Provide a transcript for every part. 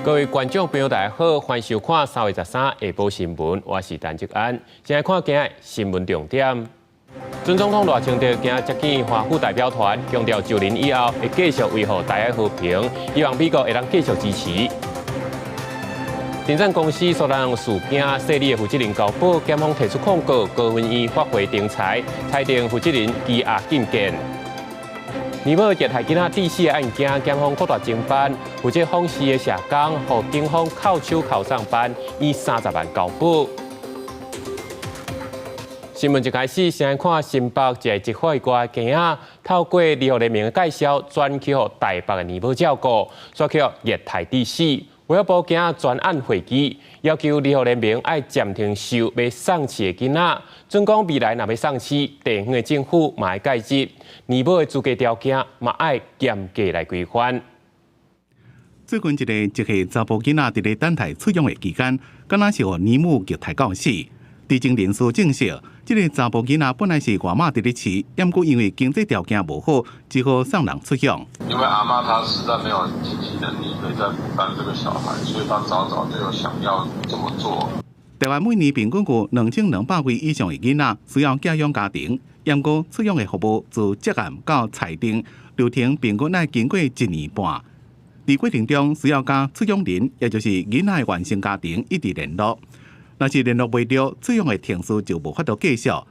各位觀眾朋友，大家好，歡迎收看3月13下晡新聞，我是陳吉安。先來看今日新聞重點。準總統賴清德今日接見華府代表團，強調就任以後會繼續維護台海和平，希望美國會當繼續支持。停產公司蘇蘭事件細膩的負責人交保，檢方提出控告，高分院發回重裁，裁定負責人羈押禁見。疑母虐待囡仔致死的案件，檢方擴大偵辦，負責訪視的社工，予警方銬手銬送辦，以30萬交保。新聞一開始，先來看新北一个執法官囝仔，透過兒福聯盟的介紹，轉去予台北的奶母照顧，煞去予虐待致死。衛福部今仔專案會議，要求兒福聯盟愛暫停收欲送飼的囡仔，準講未來若欲送飼，地方的政府嘛愛介入，奶母的資格條件嘛愛嚴格來規範。最近一个一歲查埔囡仔佇咧等待出養的期間，敢若是予奶母虐待到死。知情人士證實，這个查埔囡仔本來是外媽佇咧飼，毋過因為經濟條件無好，只好送人出養。因為阿媽她實在沒有經濟能力可以再負擔這個小孩，所以她早早就有想要這麼做。台灣每年平均有2200位以上的囡仔需要寄養家庭，毋過出養的服務自接案到裁定流程平均愛經過一年半。佇過程中需要佮出養人，也就是囡仔的原生家庭一直聯絡。若是聯絡袂著，出養的程序就無法度繼續。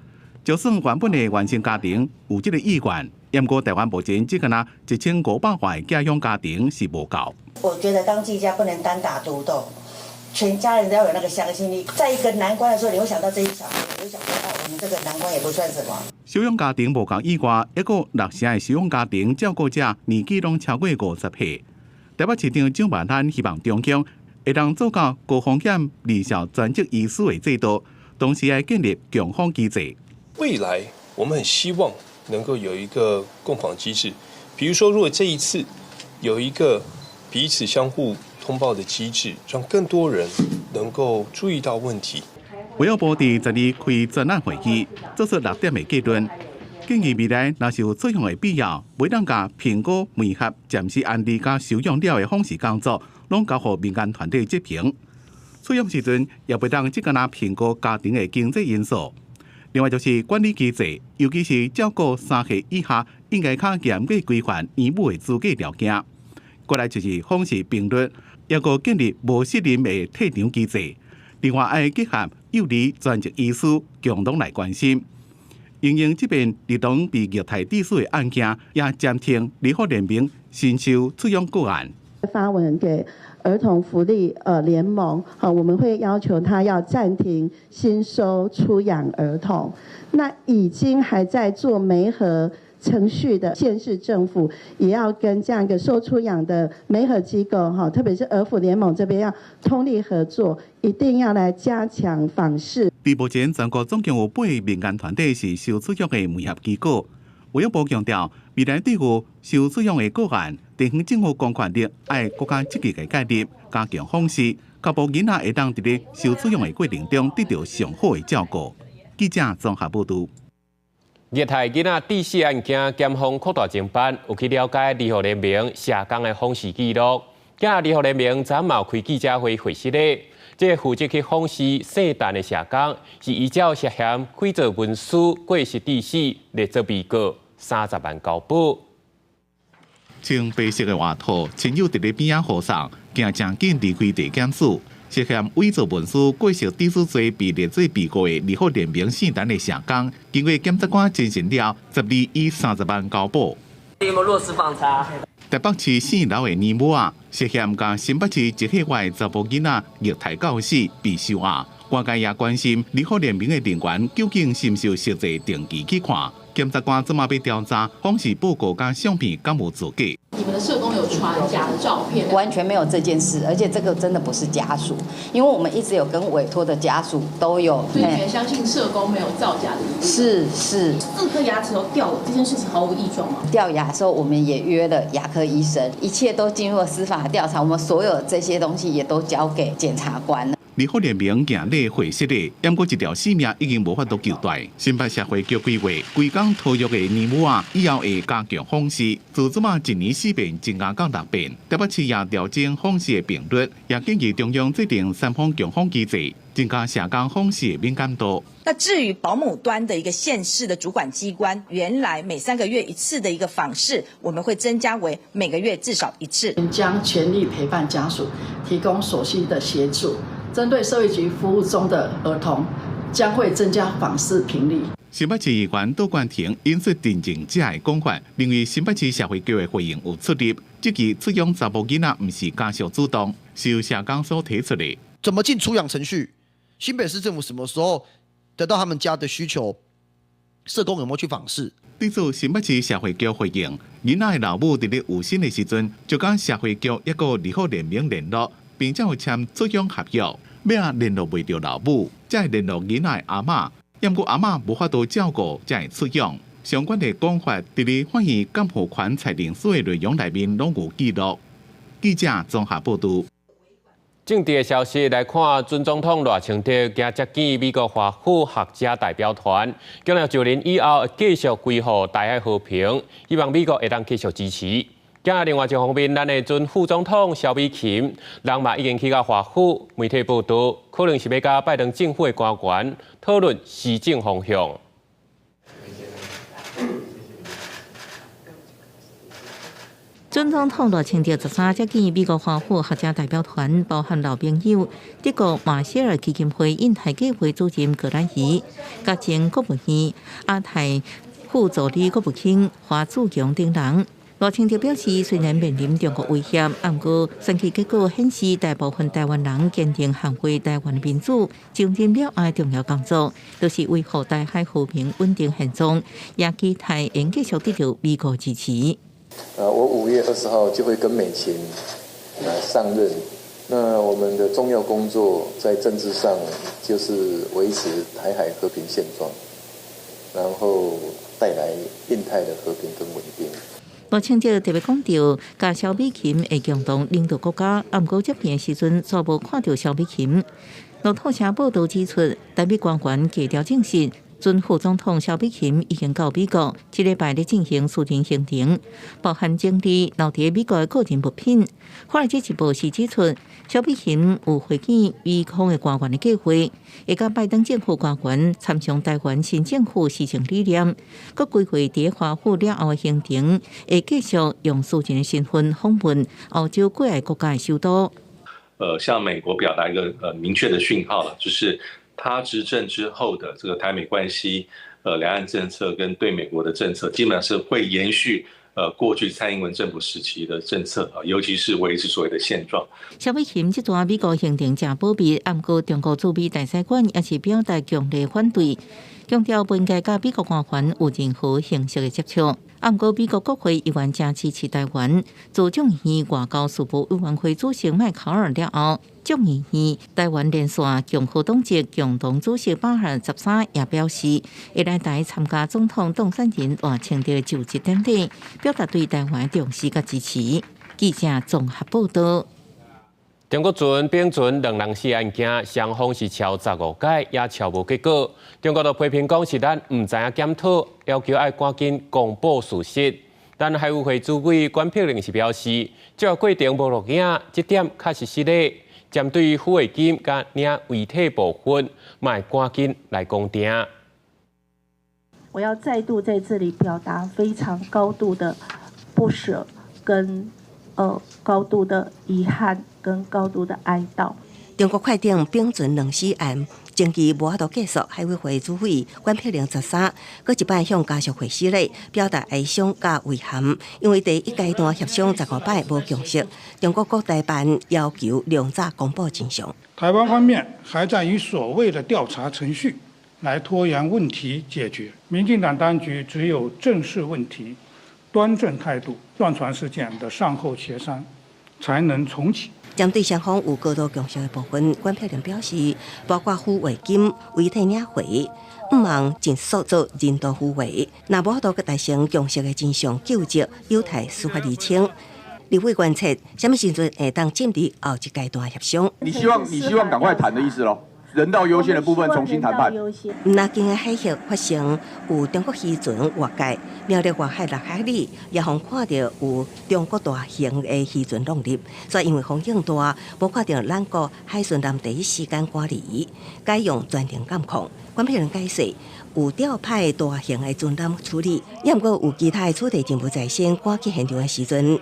就算原本的原生家庭有這个意願，毋過台灣目前只敢若1500外寄養家庭是無夠。我覺得當繼家不能單打獨鬥，全家人都要有那個向心力。在一個難關的時候，你會想到這些小孩，你會想說，哦，我們這個難關也不算什麼。收養家庭無夠以外，抑閣六成的收養家庭照顧者年紀攏超過50歲。台北市長蔣萬安希望中央會當做到高風險兒少專職醫師的制度，同時愛建立共訪機制。未來我們很希望能夠有一個共訪機制，比如說，如果這一次有一個彼此相互通報的機制，讓更多人能夠注意到問題。衛福部佇12開專案會議，做出六點的結論，建議未來若是有出養的必要，袂當共評估、媒合、暫時安置佮收養了的訪視工作，攏交予民間團體執行。出養時陣也袂當只干焦評估家庭的經濟因素。另外就是管理機制，尤其是照顧3歲以下，應該較嚴格規範奶母的資格條件。過來就是訪視頻率，抑閣建立無信任的退場機制。另外，愛結合幼兒專職醫師共同來關心。因應這邊兒童被虐待致死的案件，也暫停兒福聯盟新收出養個案。發文給兒童福利聯盟，好，我們會要求他要暫停新收出養兒童。那已經還在做媒合程序的縣市政府，也要跟這樣一個收出養的媒合機構，哈，特別是兒福聯盟這邊要通力合作，一定要來加強訪視。佇目前，全國總共有八个民間團體是收出養的媒合機構。衛福部強調，未來對有收出養的個案，地方政府公權力愛閣較積極的介入，加強訪視，確保囡仔會當佇咧收出養的過程中得到上好的照顧。記者綜合報導。虐待囡仔致死案件，檢方擴大偵辦，有去了解兒福聯盟社工的訪視記錄。今日兒福聯盟昨嘛有開記者會回釋咧，這個負責去訪視姓陳的社工，是依照涉嫌偽造文書過失致死列做被告，30萬交保。穿白色的外套，親友佇咧邊仔護送，行誠緊離開地檢署。涉嫌偽造文書過失致死罪被列做被告的兒福聯盟姓陳的社工，經過檢察官偵訊了，12以30萬交保。有沒有落實訪查？台北市姓劉的奶母啊，涉嫌共新北市一歲外查埔囡仔虐待到死，被收押。外界也關心兒福聯盟的人員究竟是毋是有實際定期去看？檢察官這馬欲調查訪視報告佮相片敢有造假？你們的社工有傳假的照片？完全沒有這件事，而且這個真的不是家屬，因為我們一直有跟委託的家屬都有。所以你們相信社工沒有造假的？是是。四顆牙齒都掉了，這件事情毫無異狀嗎？掉牙的時候，我們也約了牙科醫生，一切都進入了司法調查，我們所有這些東西也都交給檢察官了。兒福聯盟行禮會失禮，毋過一條性命已經無法度救回。新北社會局規劃，規工托育的年母仔，以後會加強訪視，自這馬一年四遍增加到六遍。台北市也調整訪視的頻率，也建議中央制定三方共訪機制，增加社工訪視的敏感度。那至於保姆端的一個縣市的主管機關，原來每3個月一次的一個訪視，我們會增加為每個月至少一次。將全力陪伴家屬，提供所需的協助。針對社會局服務中的兒童，將會增加訪視頻率。新北市議員杜冠廷引述陳情者的講法，認為新北市社會局的回應有出入，這起出養查某囡仔毋是家屬主動，是由社工所提出的。怎麼進出養程序？新北市政府什麼時候得到他們家的需求？社工有沒有去訪視？對此，新北市社會局回應，囡仔的老母佇咧有身的時陣，就佮社會局抑閣兒福聯盟聯絡，並且有簽出養合約。尾仔聯絡袂著老母，才會聯絡囡仔的阿嬤，毋過阿嬤無法度照顧，才會出養。相關的講法，佇咧法院監護權裁定書的內容內面攏有記錄。記者綜合報導。政治的消息來看，準總統賴清德今接見美國華府學者代表團，強調就任以後繼續維護台海和平，希望美國會當繼續支持。今日另外一方面，咱的準副總統蕭美琴，人嘛已經去到華府，媒體報道，可能是欲佮拜登政府的官員討論施政方向。準總統賴清德13接見美國華府學者代表團，包含老朋友德國馬歇爾基金會印太計劃主任葛蘭儀、佮前國務院亞太副助理國務卿華志強等人。賴清德表示，雖然面臨中國威脅，毋過選舉結果顯示，大部分台灣人堅定捍衛台灣民主，就任了後重要工作，就是維護台海和平穩定現狀，也期待會繼續得到美國支持。我5月20號就會跟美琴來上任。那我們的重要工作在政治上就是維持台海和平現狀，然後帶來印太的和平跟穩定。賴清德特別講著，佮蕭美琴會共同領導國家，毋過接見的時陣，煞無看著蕭美琴。路透社報導指出，台美官員低調證實，準副總統蕭美琴已經到美國，這禮拜咧進行私人行程，包含整理留佇美國的個人物品。華爾街日報是指出，蕭美琴有會見美方的官員的計劃，會佮拜登政府官員參詳台灣新政府施政理念，閣規劃佇華府了後的行程，會繼續用私人的身份訪問歐洲幾个國家的首都。向美國表達一個明確的訊號了，就是他執政之後的這個台美關係、兩岸政策跟對美國的政策，基本上是會延續過去蔡英文政府時期的政策啊，尤其是維持所謂的現狀。蕭美琴這段美國行程誠保密，毋過中國駐美大使館也是表達強烈反對，強調不應該佮美國官員有任何形式的接觸。毋過美國國會議員誠支持台灣，自眾議院外交事務委員會主席麥考爾了後，眾議院台灣連線共和黨籍共同主席巴爾13也表示，會來台參加總統當選人賴清德就職典禮，表達對台灣重視佮支持。記者綜合報道。中國船炳存兩人死案件，雙方是敲15擺，也敲無結果。中國就批評講是咱毋知影檢討，要求愛趕緊公布事實。但海委會主委管碧玲是表示，這個過程無錄影，這點確實失禮。針對撫慰金佮領遺體部分，嘛會趕緊來公定。我要再度在這裡表達非常高度的不捨跟高度的遺憾跟高度的哀悼。中國快艇炳存兩死案，爭議無法度結束。海委會主委管碧玲13，閣一擺向家屬回施禮，表達哀傷佮遺憾。因為第一階段協商15擺無共識，中國國台辦要求量早公布真相。台灣方面還在以所謂的調查程序來拖延問題解決。民進黨當局只有正視問題，端正態度，撞船事件的善後協商才能重啟。針對雙方有高度共識的部分，管碧玲表示，包括撫慰金、遺體領回，毋望盡速做人道撫慰。若無法度達成共識的真相，究責有待司法釐清。立委關切，啥物時陣會當進入後一階段協商？你希望趕快談的意思囉？人道優先的部分重新談判。毋但今个海域發生有中國漁船越界，苗栗外海6海里也予看著有中國大型的漁船浪入，所以因為風浪大，無看著咱國海巡艦第一時間趕離，改用全程監控。管碧玲解釋，有調派大型的船艦處理，也毋過有其他的處置任務在身，趕去現場的時陣，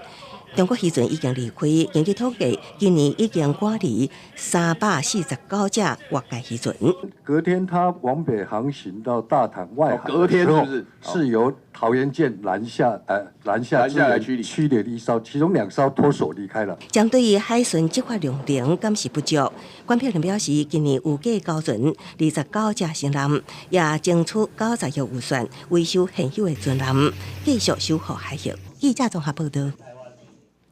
中國漁船已經離開。根據統計，今年已經趕離349隻越界漁船。隔天，他往北航行到大潭外海隔天是不是？是由桃園艦南下，南下南下來驅離驅離一艘，其中兩艘脫手離開了。針對於海巡執法量能敢是不足，管碧玲表示，今年有計交船29隻新艦，也爭取90億預算維修現有的船艦，繼續守護海域。記者綜合報道。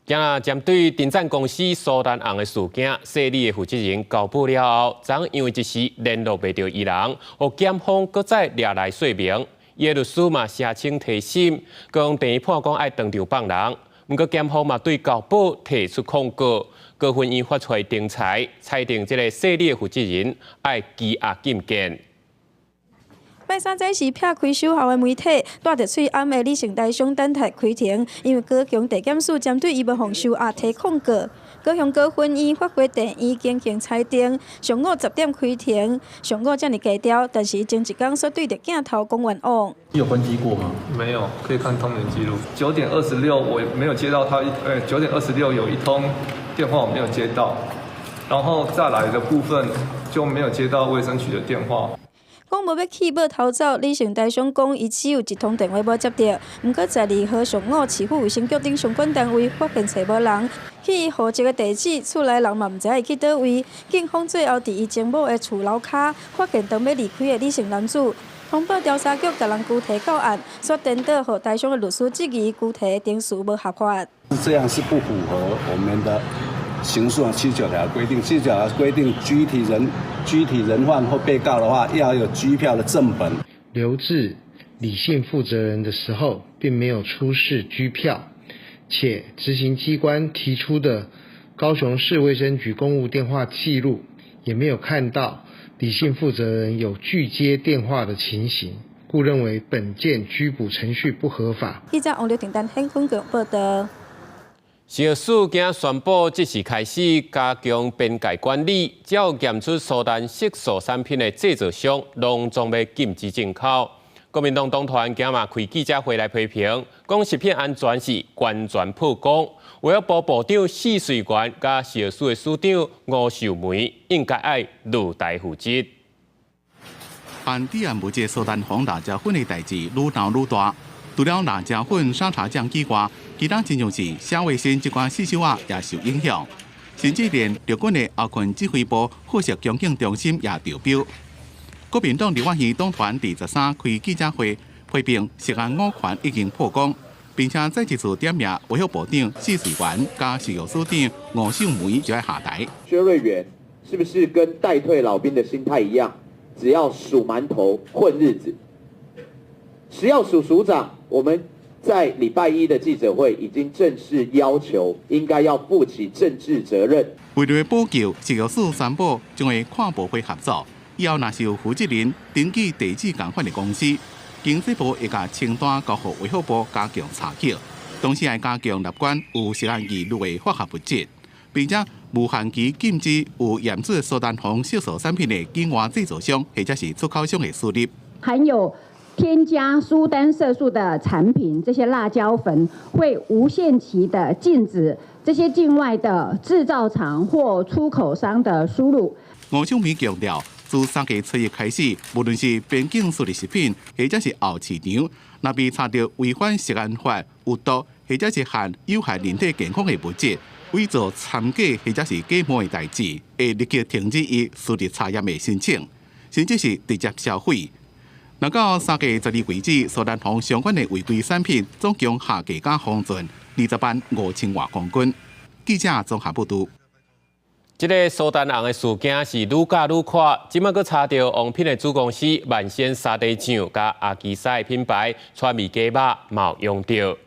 今仔針對停產公司蘇丹紅的事件，稅里的負責人交保了後，昨因為一時聯絡袂著伊人，予檢方閣再掠來說明。伊的律師嘛聲稱提審，講病院判講愛當場放人。毋過檢方嘛對交保提出控告，高分院發出定裁，裁定這個稅里的負責人愛羈押禁見。拜三早時拆開守候的媒體，帶著喙罨的李姓台商等待開庭，因為高雄地檢署針對伊欲予收押提控告。高雄高分院發回地院經行裁定，上午10點開庭，上午遮爾低調，但是前一工煞對著鏡頭講冤枉。你有關機過嗎？沒有，可以看通聯記錄。9點26我沒有接到他一，9點26有一通電話我沒有接到，然後再來的部分就沒有接到衛生局的電話。講無欲棄保逃走，李姓台商講，伊只有一通電話無接著。毋過12號上午，市府衛生局等相關單位發現揣無人，去伊戶籍的地址，厝內人嘛毋知伊去佗位。警方最後佇伊前某的厝樓跤發現當欲離開的李姓男子，通報調查局共人拘提到案，煞顛倒予台商的律師質疑拘提程序無合法。這樣是不符合我們的刑訴法79條規定，79條規定拘提人犯或被告的話，要有拘票的正本。留置李姓負責人的時候，並沒有出示拘票，且執行機關提出的高雄市衛生局公務電話記錄，也沒有看到李姓負責人有拒接電話的情形，故認為本件拘捕程序不合法。記者王劉婷丹現場報道。食藥署今仔宣布，即時開始加強邊界管理，只要檢出蘇丹色素產品的製造商，攏總欲禁止進口。國民黨黨團今仔嘛開記者會來批評，講食品安全是完全曝光。衛福部部長謝瑞元佮食藥署的署長吳秀梅應該愛落台負責。按致癌物質蘇丹紅辣椒粉的代誌愈鬧愈大，除了辣椒粉、沙茶醬以外，其他親像是蝦味先這款細小仔也受影響，甚至連陸軍的後勤指揮部伙食供應中心也中標。國民黨立法院黨團佇13開記者會，批評食安五權已經曝光，並且再一次點名衛福部長謝瑞元佮食藥署長吳秀梅就愛下台。薛瑞元是不是跟待退老兵的心態一樣，只要數饅頭混日子？食藥署署長，我們在禮拜一的記者會已經正式要求，應該要負起政治責任。為了補救，食藥署宣布將會跨部會合作，以後若是有負責人登記地址仝款的公司，經濟部會共清單交予衛福部加強查核，同時愛加強納管有食安疑慮的化學物質，並且無限期禁止有驗出蘇丹紅色素產品的境外製造商或者是出口商的輸入。含有添加蘇丹色素的產品，這些辣椒粉會無限期的禁止這些境外的製造廠或出口商的輸入。吳秀梅強調，自3月初一開始，無論是邊境輸入食品，或者是後市場，若被查著違反食安法、有毒或者是含有害人體健康的物質，偽造摻假或者是假冒的代誌，會立即停止伊輸入查驗的申請，甚至是直接銷毀。若到3月12為止，蘇丹紅相關的違規產品總共下架佮封存20萬5千外公斤。記者綜合報導。這个蘇丹紅的事件是愈咬愈闊，這擺閣查著王品的子公司萬仙沙茶醬佮阿基師的品牌川味雞肉嘛有用著。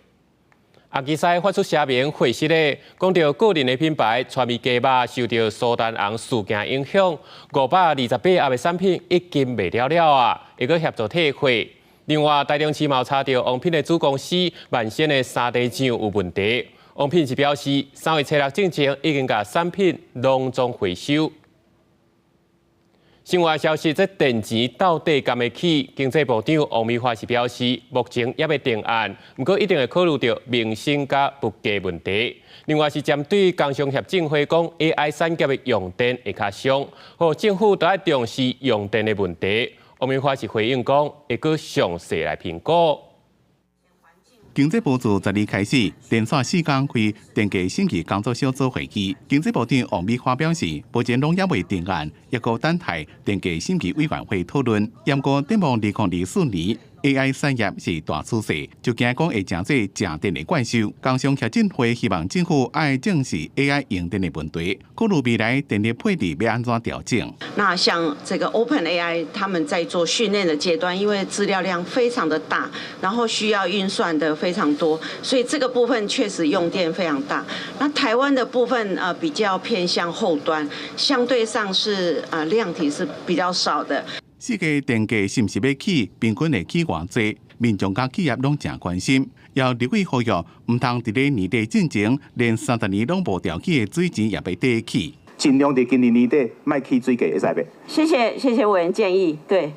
阿基師發出聲明回釋咧，講著個人的品牌川味雞肉受著蘇丹紅事件影響，528盒的產品已經賣了了啊，會閣協助退貨。另外，台中市嘛查著王品的子公司萬仙的沙茶醬有問題，王品是表示3月初六進前已經共產品攏總回收。新聞消息，這電錢到底敢會起？經濟部長王美花是表示，目前猶未定案，毋過一定會考慮著民生佮物價問題。另外是針對工商協進會講 AI 產業的用電會較傷，呼政府都愛重視用電的問題。王美花是回應講，會閣詳細來評估。經濟部自12開始，連續4工開電價審議工作小組會議。經濟部長王美花表示，目前攏猶未定案，猶閣等待電價審議委員會討論。毋過展望2024年 AI 產業是大趨勢，就驚講會成做食電的怪獸。工商協進會希望政府愛正視 AI 用電的問題，考慮未來電力配置欲按怎調整。那像這個 Open AI，他們在做訓練的階段，因為資料量非常的大，然後需要運算的非常多，所以這個部分確實用電非常大。那台灣的部分比較偏向後端，相對上是量體是比較少的。世界電價是毋是欲起？平均會起偌濟？民眾佮企業攏誠關心。有立委呼籲，毋通佇咧年底進前，連30年攏無調起的水錢也欲綴起。盡量佇今年年底莫起水價，會使袂？謝謝謝謝委員建議，對，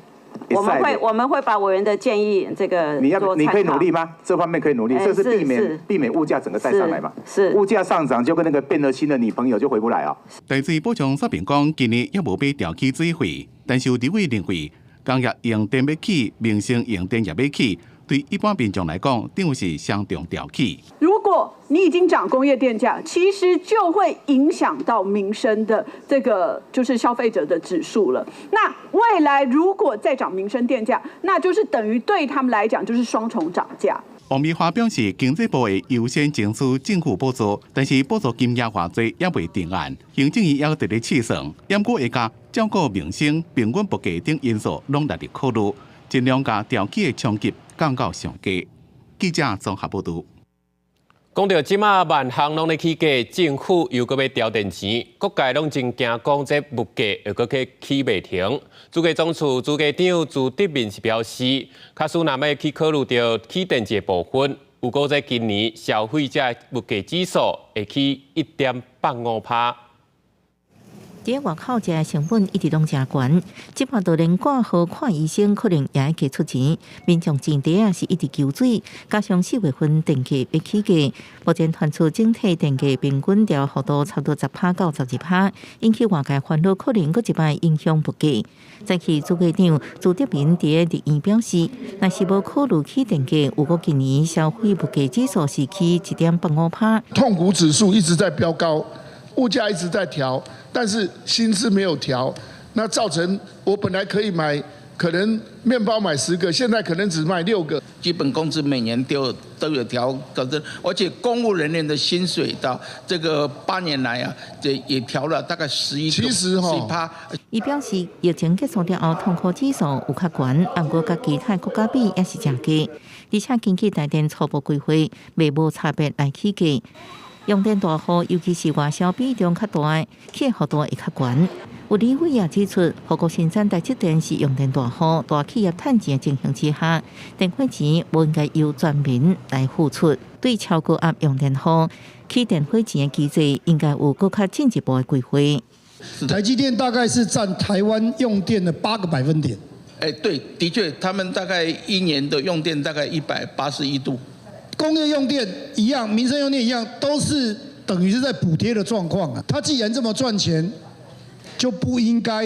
我們會把委員的建議這個你要你可以努力嗎？這方面可以努力，這是避免物價整個再上來嘛。是。物價上漲就跟那個變了心的女朋友就回不來啊。台水補充說明講，今年猶無欲調起水費，但是有立委認為，工業用電欲起，民生用電也欲起，對一般民眾來講，等於是雙重調起。如果你已經漲工業電價，其實就會影響到民生的這個就是消費者的指數了。那未來如果再漲民生電價，那就是等於對他們來講就是雙重漲價。王美花表示，經濟部會優先爭取政府補助，但是補助金額偌濟猶未定案，行政院猶佇咧試算，毋過會共照顧民生、平均物價等因素攏納入考慮，盡量共調起的衝擊降到上低。記者綜合報導。講著這馬萬項攏咧起價，政府又閣欲調電錢，各界攏真驚講這物價會閣去起袂停。主計總處主計長朱德明是表示，假使若欲去考慮著起電錢的部分，預估這今年消費者物價指數會起1.85%。佇外口食的成本一直攏誠懸，這擺就連掛號看醫生可能也愛加出錢。民眾錢袋仔是一直搝水，加上4月份電價欲起價，目前傳出整體電價平均調幅度差不多10%到12%，引起外界煩惱，可能閣一擺影響物價。早起主計長朱德明佇立院表示，若是無考慮起電價，預估今年消費物價指數是起1.85%。痛苦指數一直在飆高，物價一直在調。但是薪資沒有調，那造成我本來可以買，可能麵包買10個，現在可能只買6個。基本工資每年都有調，可是而且公務人員的薪水到這個8年來啊，這也調了大概11 其實趴。伊表示，疫情結束了後，痛苦指數有較懸，毋過佮其他國家比也是誠低。而且根據台電初步規劃，袂無差別來起價。用電大戶，尤其是外銷比重較大，起幅度會較懸。有立委也指出，護國神山台積電是用電大戶、大企業趁錢的情形之下，電費錢無應該由全民來付出。對超高壓用電戶起電費錢的機制，應該有閣較進一步的規劃。台積電大概是佔台灣用電的8個百分點。哎，對，的確，他們大概一年的用電大概181度。工業用電一樣，民生用電一樣，都是等於是在補貼的狀況啊。他既然這麼賺錢，就不應該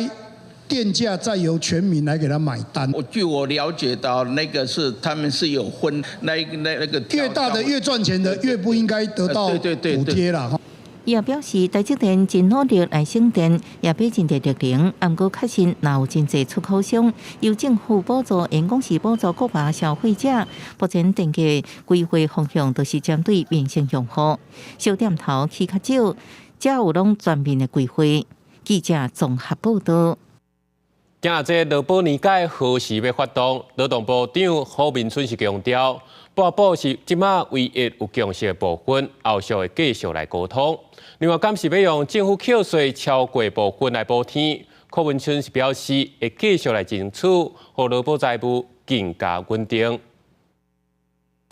電價再由全民來給他買單。我據我了解到，那個是他們是有分那個越大的越賺錢的越不應該得到補貼啦。伊也表示，台積電真努力來省電，也買真濟綠能。毋過確實，若有真濟出口商由政府補助、因公司補助國外消費者，目前電價規劃方向都是針對民生用戶，小店頭起較少，才有攏全面的規劃。記者綜合報導。今仔這勞保年改何時欲發動？勞動部長郝銘春是強調，撥補是這馬唯一有共識的部分，後續會繼續來溝通。另外，敢是欲用政府扣稅超過部分來補天？郝銘春是表示會繼續來爭取，予勞保財務更加穩定。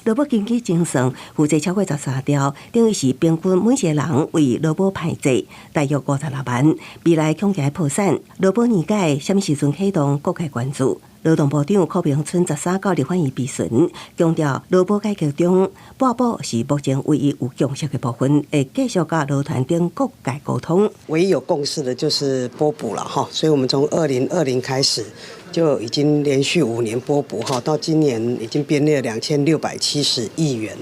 勞保基金精算負債超過13兆，等於是平均每一個人為勞保歹債大約56萬。未來恐驚破產。勞保年改啥物時陣啟動，各界關注。勞動部長柯銘春13到立法院備詢，強調勞保改革中，撥補是目前唯一有共識的部分，會繼續佮勞團等各界溝通。唯一有共識的就是撥補了哈，所以我們從2020開始就已經連續5年撥補哈，到今年已經編列2670億元，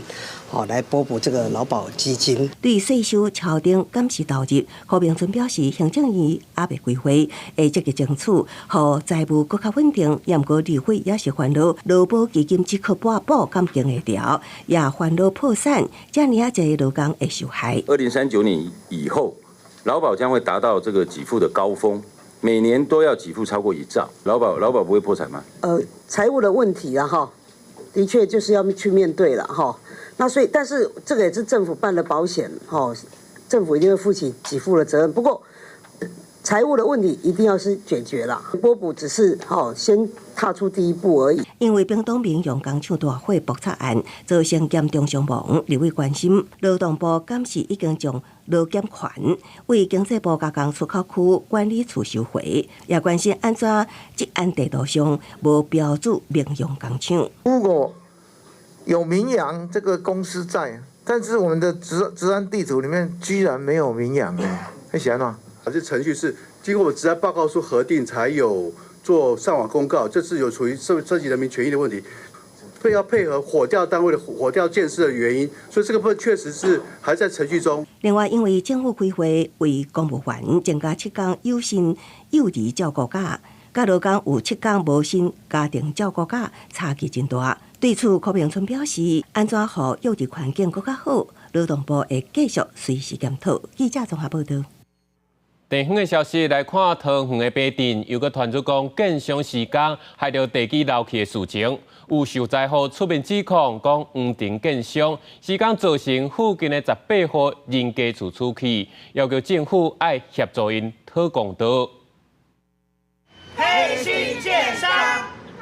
好來撥補這個勞保基金。對稅收敲定敢是投入，柯銘春表示，行政院猶未開會，會積極爭取，予財務閣較穩定。毋過立委也是煩惱，勞保基金只靠撥補敢經會牢，也煩惱破產，遮爾仔濟勞工會受害。 2039年以後，勞保將會達到這個給付的高峰，每年都要給付超過1兆，勞保不會破產嗎？財務的問題啊，哈，的確就是要去面對了，哈。那所以，但是這個也是政府辦的保險，哈，政府一定會負起給付的責任。不過，財務的問題一定要是解決了，撥補只是哈先踏出第一步而已。因為屏東明揚工廠大火爆炸案造成嚴重傷亡，立委關心勞動部敢是已經將勞檢權為經濟部加工出口區管理處收回，也關心按怎職安地圖上無標註明揚工廠。如果有明揚這個公司在，但是我們的職安地圖裡面居然沒有明揚，哎，彼是按怎？這程序是經過我們職安報告書核定，才有做上網公告，這是有屬於涉及人民權益的問題，會要配合火調單位的火調鑑識的原因，所以這個部分確實是還在程序中。另外，因為政府開會為公務員增加7工有薪幼兒照顧假，佮勞工有7工無薪家庭照顧假，差距真大。對此，柯銘春表示，按怎予幼兒環境閣較好，勞動部會繼續隨時檢討。記者綜合報道。地方的消息來看，桃園的白鎮又閣傳出講，建商施工害著地基漏去的事情，有受災戶出面指控，講黃庭建商施工造成附近的18戶人家厝出去，要求政府愛協助𪜶討公道。黑心建商，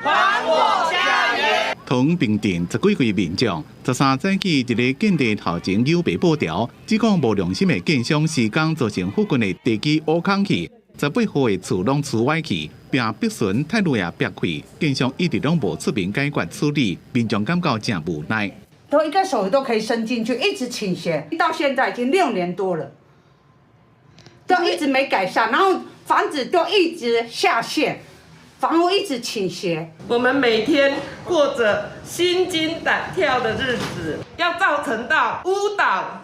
還我家園！桃園平鎮十幾位民眾，13早起佇咧建地頭前扭白布條，指控無良心的建商施工造成附近的地基挖空去，18戶的厝攏出歪去，並逼損鐵路也煏開，建商一直攏無出面解決處理，民眾感覺誠無奈。都一個手都可以伸進去，一直傾斜，到現在已經6年多了，都一直沒改善，然後房子都一直下陷。房屋一直傾斜，我們每天過着心驚膽跳的日子，要造成到屋倒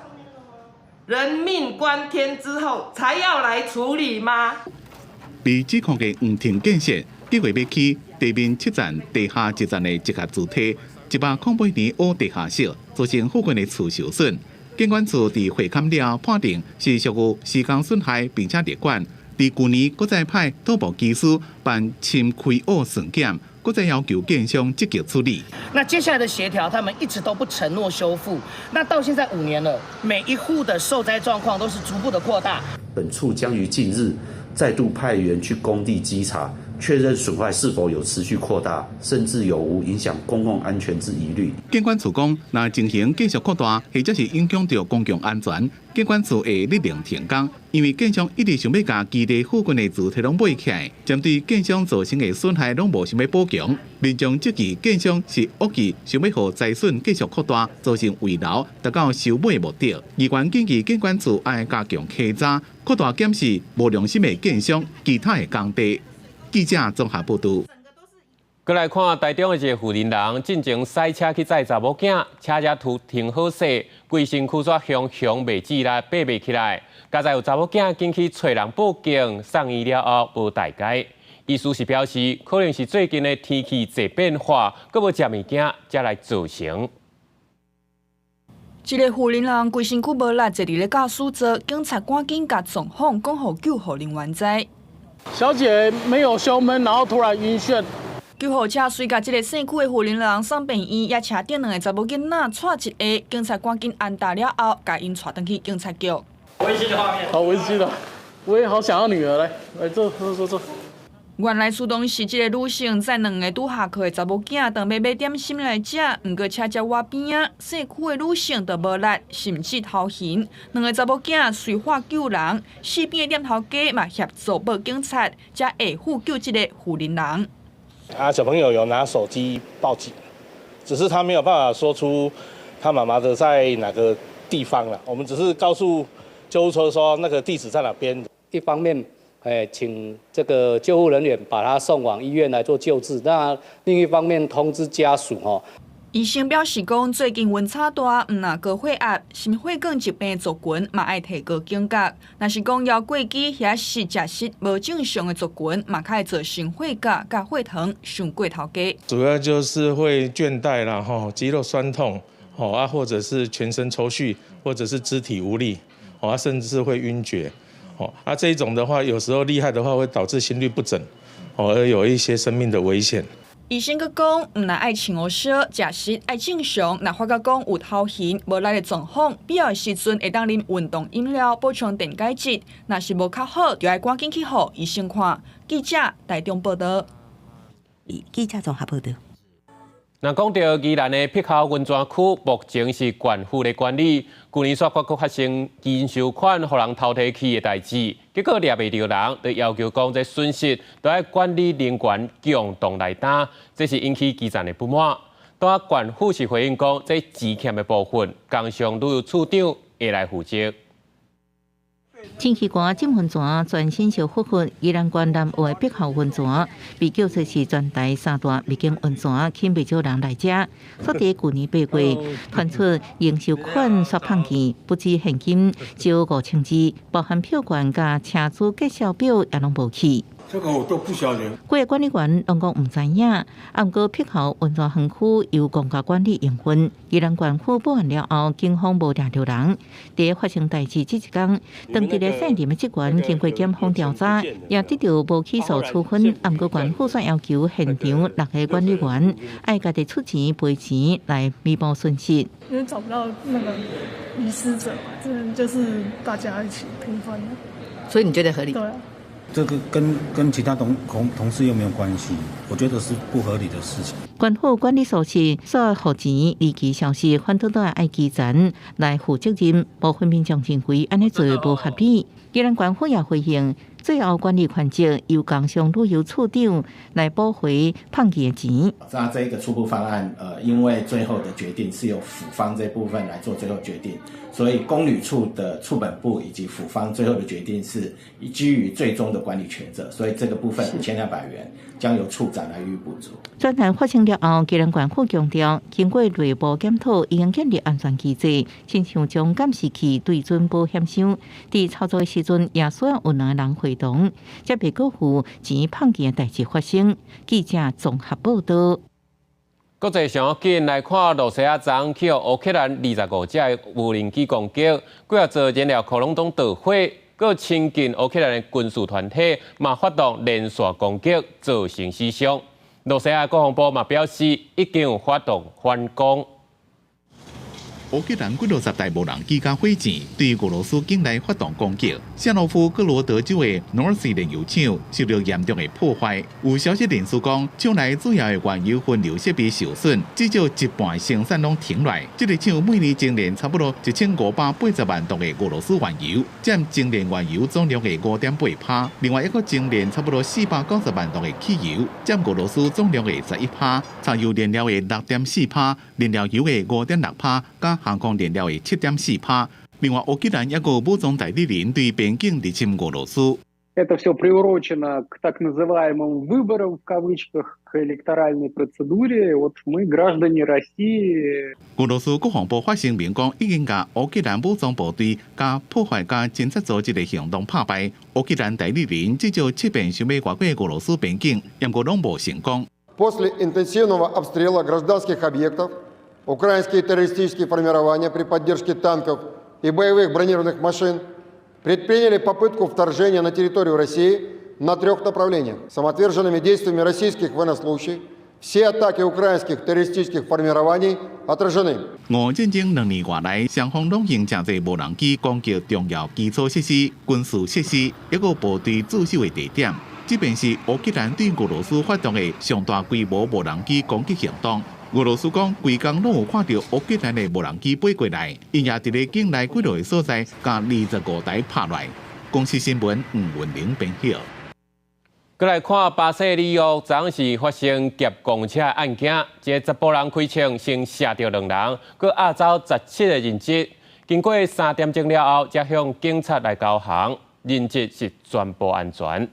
人命關天之後，才要來處理嗎？被指控的黃庭建設計劃欲起地面7層、地下1層的集合住宅，108年挖地下室，造成附近的厝受損。建管處佇會勘了判定是屬於施工損害，並且列管。佇舊年，閣再派土木技師辦深開挖巡檢，閣再要求建商積極處理。那接下來的協調，他們一直都不承諾修復。那到現在5年了，每一戶的受災狀況都是逐步的擴大。本處將於近日再度派員去工地稽查，確認損壞是否有持續擴大，甚至有無影響公共安全之疑慮。建管處講，若情形繼續擴大，或者是影響著公共安全，建管處會勒令停工。因為建商一直想欲共基地附近的厝體攏買起來，針對建商造成的損害攏無想欲補償。民眾質疑建商是惡意想欲予災損繼續擴大，造成遺留，達到收買目的。議員建議建管處愛加強稽查，擴大檢視無良心的建商其他的工地。記者綜合報導。閣來看台中的一個婦人，進前駛車去載查某囝，車才拄停好勢，規身軀煞雄雄袂止來爬袂起來。佳哉有查某囝緊去揣人報警，送醫了後無代誌。醫師是表示，可能是最近的天氣濟變化，閣無食物件，才來造成。一個婦人規身軀無力，坐佇咧駕駛座，警察趕緊共狀況講予救護人員知。小姐沒有胸悶，然後突然暈眩。救護車隨共這个姓區的婦人人送病院，也車頂兩个查某囡仔掣一下，警察趕緊安達了後，共𪜶帶轉去警察局。溫馨的畫面，好溫馨的，我也好想要女兒來，來坐坐坐坐。原來出動時，這个女性載兩个拄下課的查某囝，當欲買點心來食，毋過車接倚邊仔，姓區的女性就無力，甚至頭暈。兩个查某囝隨喊救人，四邊的店頭家嘛協助報警察，才下府救這个婦人人。啊，小朋友有拿手機報警，只是他沒有辦法說出他媽媽的在哪個地方啦。我們只是告訴救護車說那個地址在哪邊。一方面，哎，請這個救護人員把他送往醫院來做救治。那另一方面通知家屬吼。醫生表示講，最近溫差大，毋但高血壓、心血管疾病族群嘛愛提高警覺。若是講猶過飢，抑是食食無正常的族群，嘛較會造成血壓佮血糖傷過頭低。主要就是會倦怠啦，吼，肌肉痠痛，吼啊，或者是全身抽搐，或者是肢體無力，啊，甚至是會暈厥。啊，這一種的話，有時候厲害的話會導致心律不整，而有一些生命的危險。醫生閣講，毋但愛穿烏燒，食食愛正常。若發覺講有頭暈、無力的狀況，必要的時陣會當啉運動飲料補充電解質。若是無較好，就愛趕緊去予醫生看。記者台中報道。記者綜合報道。若講到宜蘭的碧坵溫泉區，目前是縣府咧管理。舊年煞閣閣發生應收款予人偷提去的代誌，結果掠袂著人，就要求講這損失都愛管理人員共同來擔，這是引起基層的不滿。但縣府是回應講，這錢欠的部分，工商旅遊處長會來負責。天氣寒，浸溫泉全身燒煜煜，宜蘭縣南澳的碧坵溫泉被叫做是全台三大秘境溫泉，吸引袂少人來遮。煞佇舊年8月，傳出應收款煞碰見，不止現金少5000字，包含票券佮車資結銷表也攏無去。這個我都不曉得。幾个管理員攏講毋知影，啊，毋過碧坵溫泉園區由公家管理營運，宜蘭縣府報案了後，警方無掠著人。佇發生代誌這一工，當地的姓林的職員經過檢方調查，也得著無起訴處分。啊，毋過縣府煞要求現場六个管理員愛家己出錢賠錢來彌補損失。因為找不到那個遺失者嘛，這就是大家一起平分。所以你覺得合理？對啊。這個跟其他同事又沒有關係，我覺得是不合理的事情。縣府管理數是煞予錢離奇消失，反倒都愛基層來負責任。部分民眾認為按呢做無合理。宜蘭縣府也回應，最後管理權責由工商旅遊處長來補回碰見的錢。那這個初步方案，因為最後的決定是由府方這部分來做最後決定，所以公旅處的處本部以及府方最後的決定是基於最終的管理權責，所以這個部分5200元將由處長來予以補足。專案發生了後，宜蘭縣府強調，經過內部檢討，已經建立安全機制，親像將監視器對準保險箱，佇操作的時陣也需要有兩个人會同，才袂閣有錢碰見的代誌發生。記者綜合報道。國際上緊來看，羅西亞昨去予烏克蘭25架的無人機攻擊，幾仔座燃料庫攏總著火，閣親近烏克蘭的軍事團體嘛發動連續攻擊，造成死傷。羅西亞國防部嘛表示，已經有發動反攻。烏克蘭幾落十台無人機佮火箭對俄羅斯境內發動攻擊，謝羅夫哥羅德州的諾爾斯煉油廠受到嚴重的破壞。有消息人士講，廠內主要的原油分餾設備受損，至少一半生產攏停來。這个廠每年精煉差不多1580萬桶的俄羅斯原油，佔精煉原油總量的5.8趴。另外一個精煉差不多490萬桶的汽油，佔俄羅斯總量的11趴。柴油燃料的6.4趴，燃料油的5.6趴，佮航空燃料的7.4趴。另外，烏克蘭一個武裝代理人對邊境入侵俄羅斯。 Это все приурочено к так называемым выборам в кавычках, к электоральной процедуре. Вот мы, граждане России. 俄羅斯國防部發聲明講，已經共烏克蘭武裝部隊佮破壞佮偵察組織的行動拍敗。烏克蘭代理人至少七遍想欲越過俄羅斯邊境，毋過攏無成功。 После интенсивного обстрела гражданских объектов украинские террористические формирования при поддержке танков и боевых бронированных машин предприняли попытку вторжения на территорию России На трех направлениях. Самоотверженными действиями российских военнослужащих все атаки украинских террористических формирований отражены. 俄戰爭2年外來，雙方攏用誠濟無人機攻擊重要基礎設施、軍事設施，抑閣部隊駐守的地點。這遍是烏克蘭對俄羅斯發動的上大規模無人機攻擊行動。俄羅斯講，規工攏有看著烏克蘭的無人機飛過來，𪜶也佇咧境內幾落個所在，共25台拍落。公視新聞吳文玲編譯。閣來看巴西里約，昨昏是發生劫公車案件，一个查埔人開槍先射著兩人，閣押走17個人質。經過3點鐘了後，才向警察來交降，人質是全部安全。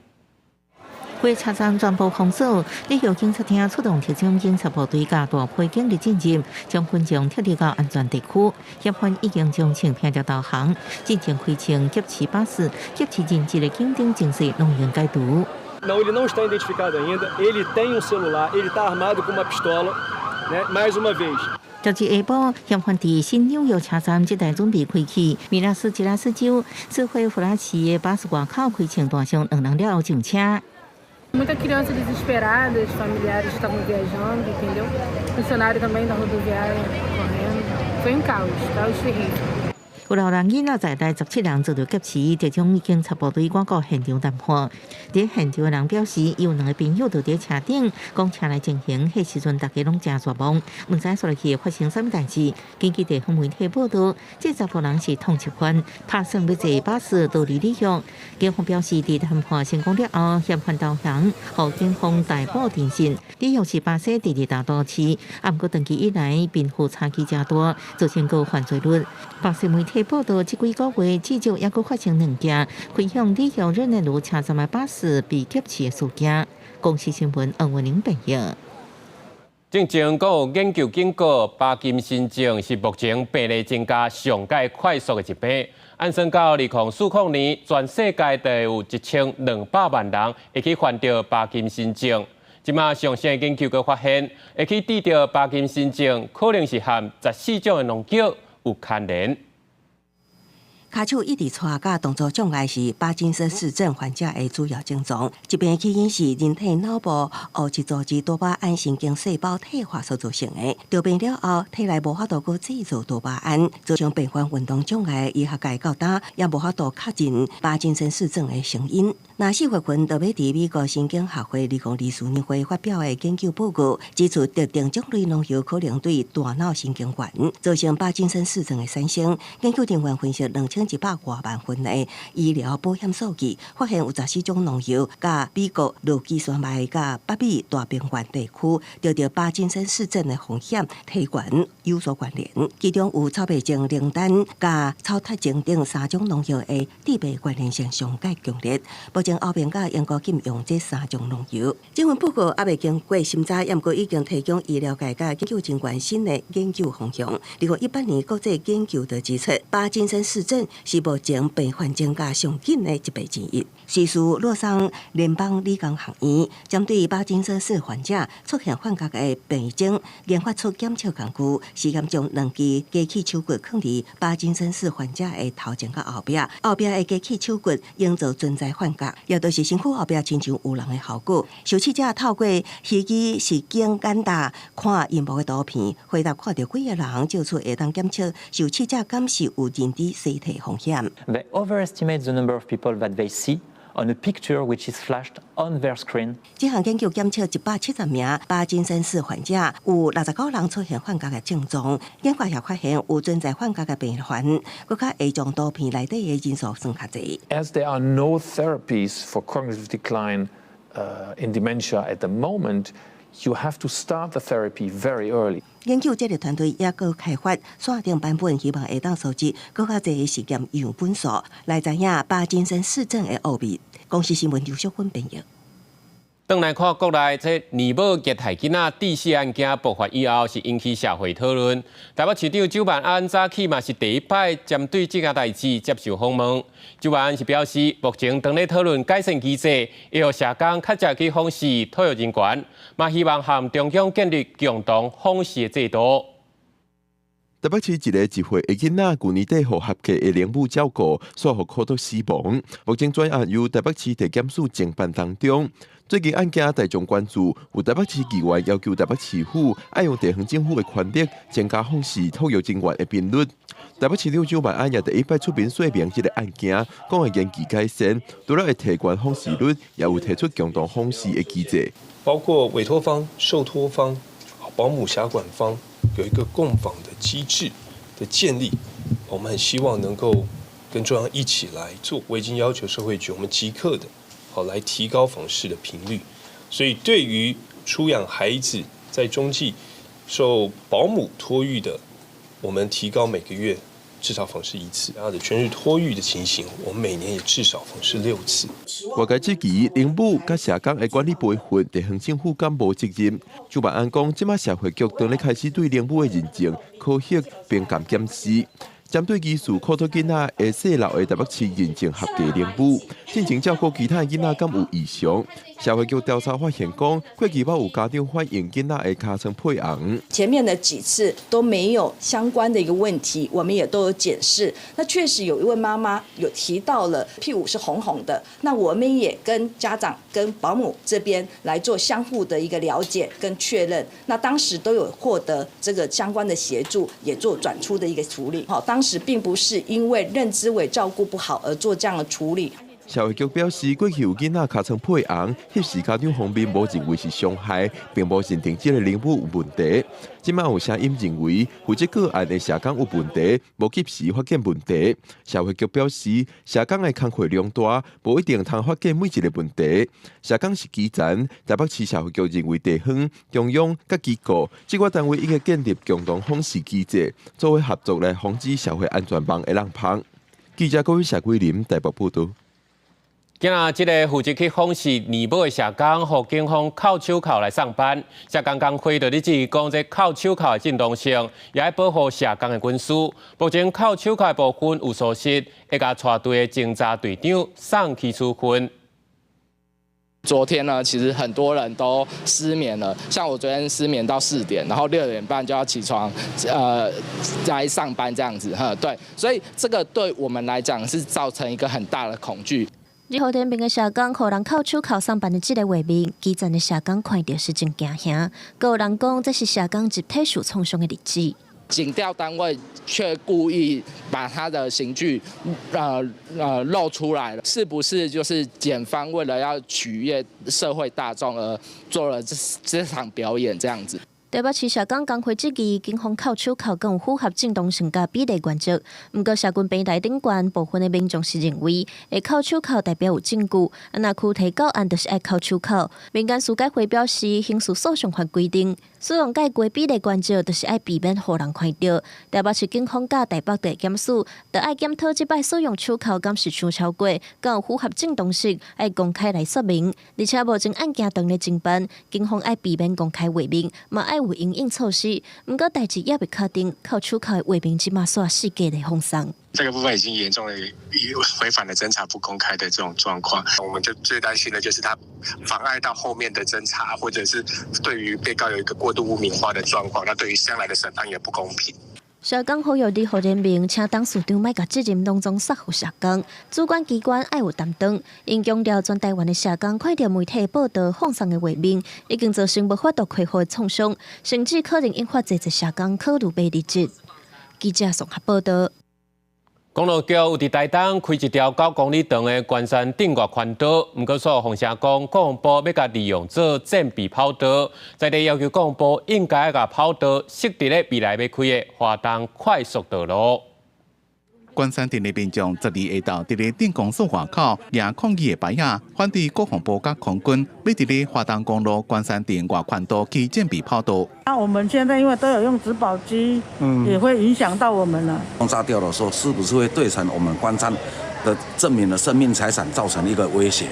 過車站全部封鎖，里約警察廳出動特種警察部隊佮大批警力進入，將群眾撤離到安全地區。嫌犯已經將槍拚著投降，進前開槍劫持巴士、劫持人質的緊張情勢攏已經解除。 Não, ele não está identificado ainda. Ele tem um celular, ele está armado com uma pistola, né? Mais uma vez. 昨日下晡，嫌犯佇新紐約車站這台準備開去米納斯吉拉斯州指揮弗拉奇的巴士外口開槍彈傷兩人了後上車。 Muita criança desesperada, os familiares estavam viajando, entendeu? Funcionário também da rodoviária correndo. Foi um caos, caos terrível. 有老人囡仔在內17人遭著劫持，特種警察部隊趕到現場談判。佇現場的人表示，有兩个朋友就佇車頂，講車內情形，彼時陣大家攏誠絕望，毋知煞落去會發生啥物代誌。根據地方媒體報導，這查埔人是通緝犯，拍算欲坐巴士逃離里約。警方表示，佇談判成功了後，嫌犯投降，予警方逮捕偵訊。里約是巴西第二大都市，啊，毋過長期以來貧富差距誠大，造成高犯罪率。巴西媒體報導，這幾個月至少猶閣發生兩件開向里約熱內盧車站的巴士被劫持的事件。公視新聞黃文玲編譯。進前閣有研究警告，巴金森症是目前病例增加上蓋快速的疾病。按算到2040年，全世界就有1200萬人會去患著巴金森症。這馬上新的研究閣發現，會去得著巴金森症，可能是和14種的農藥有牽連。跤手一直掣佮動作障礙是巴金森氏症患者的主要症狀。疾病起因是人體腦部黑質組織多巴胺神經細胞退化所造成的。得病了後，體內無法度閣製造多巴胺，造成病患運動障礙。醫學界到今也無法度確認巴金森氏症的成因。那4月份就欲佇美國神經學會2024年會發表的研究報告指出，特定種類農藥可能對大腦神經元造成巴金森氏症的產生。研究人員分析2100外萬份的醫療保險數據，發現有14種農藥佮美國洛基山脈佮北美大平原地區得著巴金森氏症的風險提懸有所關聯。其中有草白淨、靈丹佮草肽精等三種農藥的致病關聯性上蓋強烈。目前歐盟佮英國禁用這三種農藥。這份報告猶未經過審查，毋過已經提供醫療界佮研究人員新的研究方向。2018年國際研究就指出，巴金森氏症是目前病患增加上緊的疾病之一。瑞士洛桑聯邦理工學院針對巴金森氏患者出現幻覺的病徵，研發出檢測工具，試驗將兩支機器手骨囥佇巴金森氏患者的頭前佮後壁，後壁的機器手骨營造存在幻覺，也就是身軀後壁親像有人的效果。受試者透過虛擬實境眼罩看螢幕的圖片，回答看著幾个人，借此會當檢測受試者敢是有認知衰退風險。 They overestimate the number of people that they see on a picture which is flashed on their screen. 這項研究檢測170名巴金森氏患者，有69人出現幻覺的症狀。研究也發現有存在幻覺的病患，閣較會將圖片內底的人數算較濟。 As there are no therapies for cognitive decline in dementia at the moment, you have to start the therapy very early. 研究這个團隊猶閣開發線頂版本，希望會當收集閣較濟的實驗樣本數，來知影巴金森氏症的奧秘。公視新聞劉淑芬編譯。轉來看國內，這尼母虐待囡仔致死案件爆發以後，是引起社會討論。台北市長蔣萬安早起嘛是第一擺針對這件代誌接受訪問。蔣萬安是表示，目前當咧討論改善機制，會予社工較濟去訪視托育人員，嘛希望和中央建立共同訪視的制度。台北市一个1歲的囡仔，舊年底予合契的奶母照顧，煞予苦毒死亡。目前全案由台北市地檢署偵辦當中。最近案件大眾關注，有台北市議員要求台北市府愛用地方政府的權力增加訪視托育人員的頻率。台北市長蔣萬安也第一擺出面說明這个案件，講會研究改善，除了會提懸訪視率，也有提出共同訪視的機制，包括委託方、受託方、保姆轄管方。有一個共訪的機制的建立，我們很希望能夠跟中央一起來做。我已經要求社會局，我們即刻的，好來提高訪視的頻率。所以，對於出養孩子在中繼受保姆托育的，我們提高每個月至少訪視一次。然後的全日托育的情形，我們每年也至少訪視6次。外界質疑，奶母佮社工的管理培訓，地方政府敢無責任？蔣萬安講，這馬社會局當咧開始對奶母的認證、考核、評鑑檢視，針對疑似苦毒囡仔會洩漏的台北市認證合格奶母，進前照顧其他囡仔敢有異常？社會局調查發現，講過去捌有家長反映囡仔的尻川破紅。前面的幾次都沒有相關的一個問題，我們也都有檢視。那確實有一位媽媽有提到了屁股是紅紅的，那我們也跟家長、跟保姆這邊來做相互的一個了解跟確認。那當時都有獲得這個相關的協助，也做轉出的一個處理。好，當時並不是因為認知為照顧不好而做這樣的處理。社會局表示，過去有囡仔尻川破紅，彼時家長方面無認為是傷害，並無認定這个奶母有問題。這馬有聲音認為負責個案的社工有問題，無及時發現問題。社會局表示，社工的工課量大，無一定通發現每一个問題。社工是基層，台北市社會局認為地方、中央佮機構這寡單位應該建立共同訪視機制，做伙合作來防止社會安全網的漏縫。記者郭謝桂林台北報導。今仔這个負責去訪視奶母的社工，予警方銬手銬來送辦。社工工會就咧質疑講，這銬手銬的正當性，也愛保護社工的隱私。目前銬手銬的部分有屬實，會共帶隊的偵查隊長送去處分。昨天呢，其實很多人都失眠了，像我昨天失眠到4點，然後6點半就要起床，來上班這樣子，哈，對，所以這個對我們來講是造成一個很大的恐懼。仁和店面的社工，予人銬手銬送辦的這个畫面，基層的社工看著是真驚嚇。閣有人講，這是社工集體受創傷的日子。警調單位卻故意把他的刑具，露出來了，是不是就是檢方為了要取悅社會大眾而做了這場表演這樣子？台北市社工工會質疑，警方銬手銬敢有符合正當性佮比例原則。毋過社群平台頂懸部分的民眾是認為，會銬手銬代表有證據，啊若區提告案就是愛銬手銬。民間司改會表示，刑事訴訟法規定，使用蓋過比例原則，就是愛避免予人看著。台北市警方佮台北地檢署，就愛檢討這擺使用手銬敢是傷超過，敢有符合正當性，愛公開來說明。而且目前案件當咧偵辦，警方愛避免公開畫面，嘛愛有因應措施。毋過代誌猶未確定，銬手銬的畫面這馬煞世界咧放送。這個部分已經嚴重的違反了偵查不公開的這種狀況，我們就最擔心的就是他妨礙到後面的偵查，或者是對於被告有一個過度污名化的狀況，那對於將來的審判也不公平。社工呼籲仁和聯盟，請董事長莫共責任攏總卸予社工，主管機關愛有擔當。𪜶強調，全台灣的社工看著媒體報導放送的畫面，已經造成無法度恢復的創傷，甚至可能引發濟濟社工考慮欲離職。記者綜合報導。公路局有佇台東開一條9公里長的關山鎮外環道，毋過煞予聲講，國防部欲共利用做戰備跑道，在地要求國防部應該共跑道設佇咧未來欲開的華東快速道路。關山鎮的民眾十二下晝佇咧鎮公所外口舉抗議的牌仔，反對國防部佮空軍欲佇咧華東公路關山鎮外環道起戰備跑道。那我們現在因為都有用植保機，也會影響到我們了。炸掉的時候，是不是會對成我們關山的鎮民的生命財產造成一個威脅？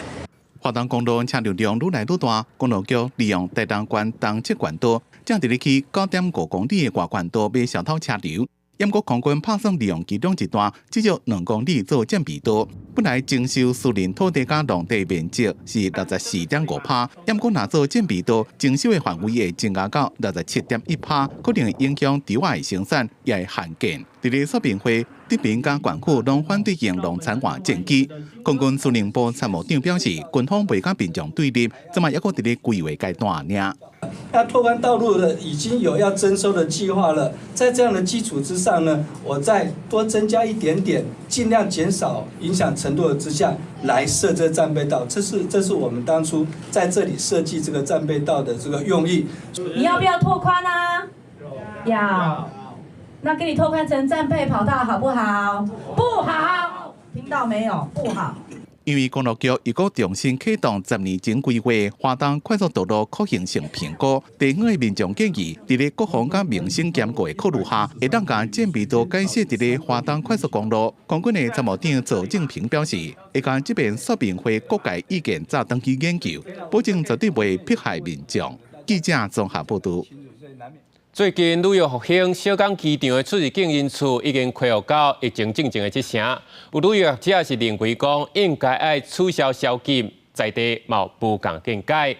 華東公路車流量愈來愈大，公路局利用台東縣東側環道，正佇咧起9.5公里的外環道欲消透車流。毋過空軍拍算利用其中一段至少2公里做戰備道。本來徵收私人土地佮農地面積是64.5%，毋過若做戰備道，徵收的範圍會增加到67.1%，可能會影響稻仔的生產，也會限建。佇咧說明會，德民佮縣府攏反對用農田換戰機。空軍司令部參謀長表示，軍方袂佮民眾對立，這馬猶閣佇咧規劃階段爾。那拓寬道路的已經有要徵收的計劃了，在這樣的基礎之上呢，我再多增加一點點，盡量減少影響程度的之下來設這戰備道，這是我們當初在這裡設計這個戰備道的這個用意。你要不要拓寬啊？要。那給你拓寬成戰備跑道好不好？不好，聽到沒有？不好。因為公路局又閣重新啟動10年前規劃花東快速道路可行性評估，地方的民眾建議，佇咧國防佮民生兼顧的考慮下，會當共戰備道改設佇咧花東快速公路。空軍的參謀長趙正平表示，會共這遍說明會各界意見載轉去研究，保證絕對袂迫害民眾。記者綜合報導。最近旅遊復興，小港機場的出入境人次已經恢復到疫情進前的七成。有旅遊業者是認為講，應該愛取消宵禁，在地嘛無仝見解。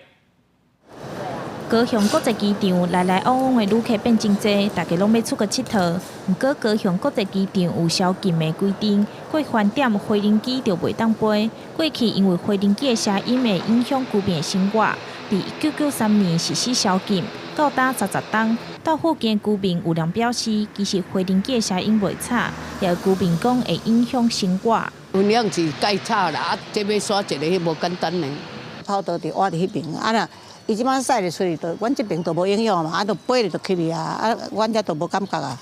高雄國際機場來來往往的旅客變真濟，大家攏欲出國𨑨迌。毋過高雄國際機場有宵禁的規定，過飯點飛行機就袂當飛。過去因為飛行機的聲音會影響居民的生活，佇1993年實施宵禁，到今30冬。到附近居民有人表示，其實飛行機的聲音袂吵，也有居民講會影響生活。音量是蓋吵啦，啊，這欲煞一个彼無簡單呢。跑道佇倚佇彼爿，啊若伊這擺駛入出去，就阮這爿就無影響嘛，啊，就飛咧就起去啊，啊，阮遮就無感覺啊。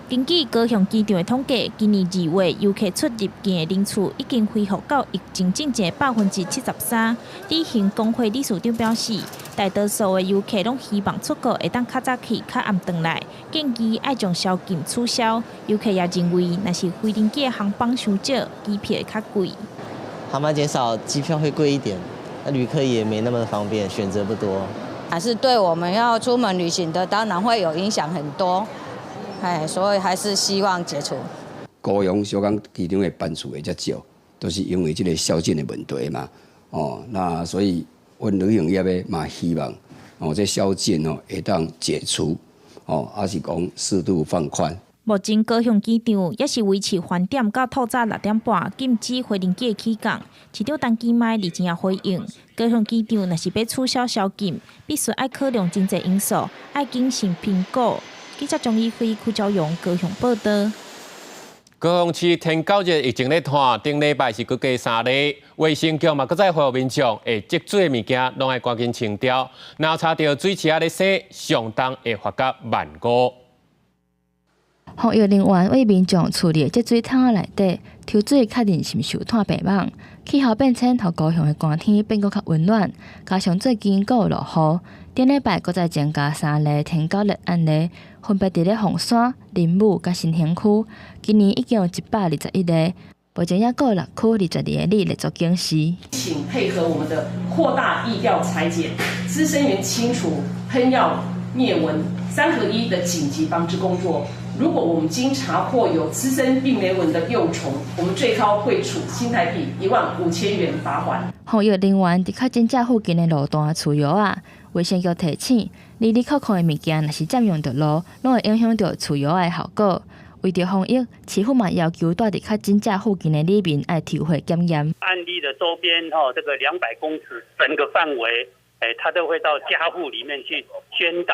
根據高雄機場的統計，今年2月遊客出入境的人次已經恢復到疫情進前73%。旅行公會理事長表示，大多數的遊客攏希望出國會當較早去、較暗轉來，建議愛將宵禁取消。遊客也認為，若是飛行機的航班傷少，機票會較貴。航班減少，機票會貴一點，那旅客也沒那麼方便，選擇不多。還是對我們要出門旅行的，當然會有影響很多。哎，所以還是希望解除。高雄小港機場的班次會較少，都是因為這个宵禁的問題嘛。哦，那所以阮旅行業的嘛希望，哦，這宵禁哦會當解除，哦，抑是講適度放寬。目前高雄機場也是維持飯點到透早6點半禁止飛行機的起降。市長陳其邁日前也回應，高雄機場若是欲取消宵禁，必須愛考量真濟因素，愛謹慎評估。記者張怡輝、柯昭勇高雄報導。高雄市天狗熱疫情咧湠，頂禮拜是閣加三例，衛生局嘛閣再呼籲民眾會積水的物件攏愛趕緊清掉，若查著水池仔咧洗，相當會罰甲15,000。防疫人員為民眾處理積水桶仔內底抽水，確認是毋是有湠病蠓。氣候變遷予高雄的寒天變閣較溫暖，加上最近閣有落雨，頂禮拜閣再增加三例天狗熱案例，分別佇咧鳳山、林武佮新興區。今年已經有121例，目前猶閣有六區22个里列做警示。請配合我們的擴大疫調採檢、孳生源清除、噴藥滅蚊三合一的緊急防治工作。如果我們經查獲有孳生病媒蚊的幼蟲，我們最高會處新台幣15,000元罰款。防疫人員佇較真正附近的路段除藥仔，衛生局提醒，離離扣扣的物件若是佔用著路，攏會影響著除藥仔的效果。為著防疫，市府嘛要求住佇較真正附近的里民愛抽血檢驗。案例的周邊吼，這個200公尺整個範圍，他都會到家戶裡面去宣導，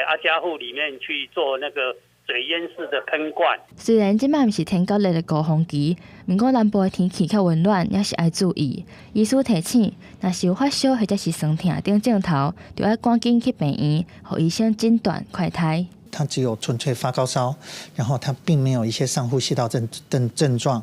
啊家戶裡面去做那個水煙式的噴灌。雖然這擺毋是天狗熱的高峰期，毋過南部的天氣較溫暖，也是愛注意。醫師提醒，若是有發燒或者是酸痛等症頭，就愛趕緊去病院，予醫生診斷快篩。他只有純粹發高燒，然後他並沒有一些上呼吸道症狀，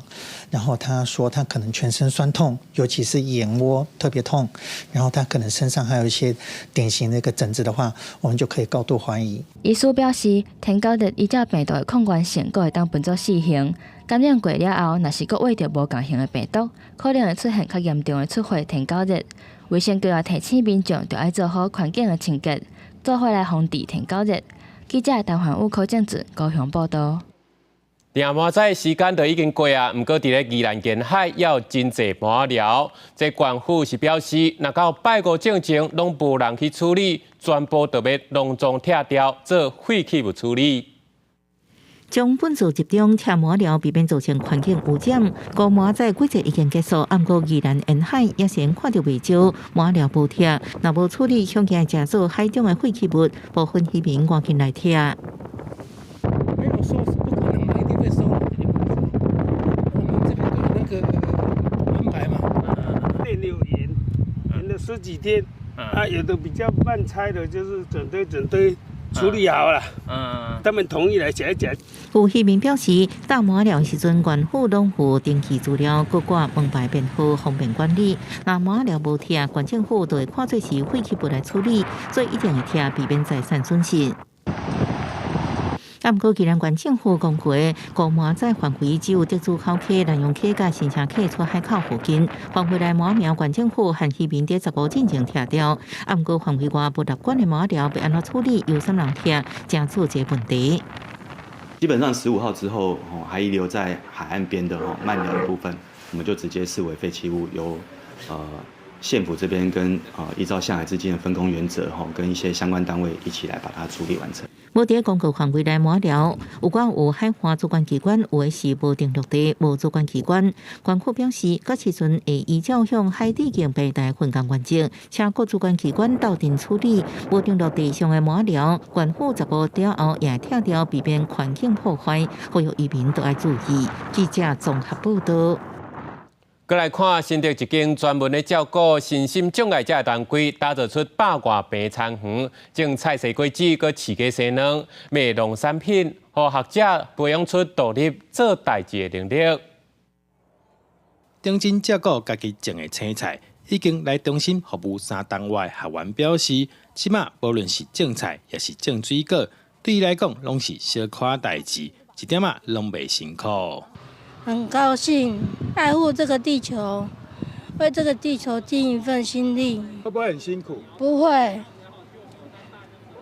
然後他說他可能全身痠痛，尤其是眼窩特別痛，然後他可能身上還有一些典型的一個疹子的話，我們就可以高度懷疑。醫師表示，天狗熱依照病毒的抗原性，閣會當分做四型，感染過了後，若是閣秽著無仝型的病毒，可能會出現較嚴重的出血天狗熱。衛生局也提醒民眾，著愛做好環境的清潔，做伙來防治天狗熱。記者陳環武、柯正子高雄報導。定滿載時間就已經過啊，毋過佇咧宜蘭沿海猶有真濟麻寮，這縣府是表示，若到拜五進前攏無人去處理，全部就欲隆重拆掉做廢棄物處理。將糞埽集中拆麻寮，避免造成環境污染。古麻仔季節已經結束，毋過宜蘭沿海也是看著袂少麻寮無拆，若無處理，恐驚成做海中的廢棄物，部分漁民趕緊來拆。沒有收是不可能嘛，一定會收。我們這邊都有那個門牌嘛。電流延延了十幾天，啊，有的比較慢拆的，就是整堆整堆處理好了。他們同意來寫一寫。有漁民表示，搭麻寮時陣，縣府攏有登記資料，閣掛門牌編號，方便管理。若麻寮無拆，縣政府就會看做是廢棄物來處理，所以一定會拆，避免財產損失。啊，毋過宜蘭縣政府公告，古麻仔範圍只有竹子口溪、南陽溪佮新社溪出海口附近範圍內麻苗，縣政府和漁民佇15進前拆掉。啊，毋過範圍外無納管的麻寮欲按怎處理，由啥人拆，成做一個問題。基本上15號之後，還遺留在海岸邊的漫寮的部分，我們就直接視為廢棄物，由縣府這邊跟依照向海資金的分工原則，跟一些相關單位一起來把它處理完成。無佇公告範圍內麻寮，有關有海岸主管機關，有的是無定陸地無主管機關。縣府表示，到時陣會依照向海底徑平台分工原則，請各主管機關鬥陣處理。無定陸地上的麻寮，縣府15了後也會拆掉，避免環境破壞，呼籲漁民都愛注意。記者綜合報道。閣來看新竹一間專門咧照顧身心障礙者的團隊，打造出百外坪田園，種菜西果子、閣飼雞生卵、賣農產品，予學者培養出獨立做代誌的能力。認真照顧家己種的青菜，已經來中心服務3冬外的學員表示，這馬無論是種菜，抑是種水果，對伊來講攏是小可代誌，一點仔攏袂辛苦。很高興愛護這個地球，為這個地球盡一份心力。會不會很辛苦？不會，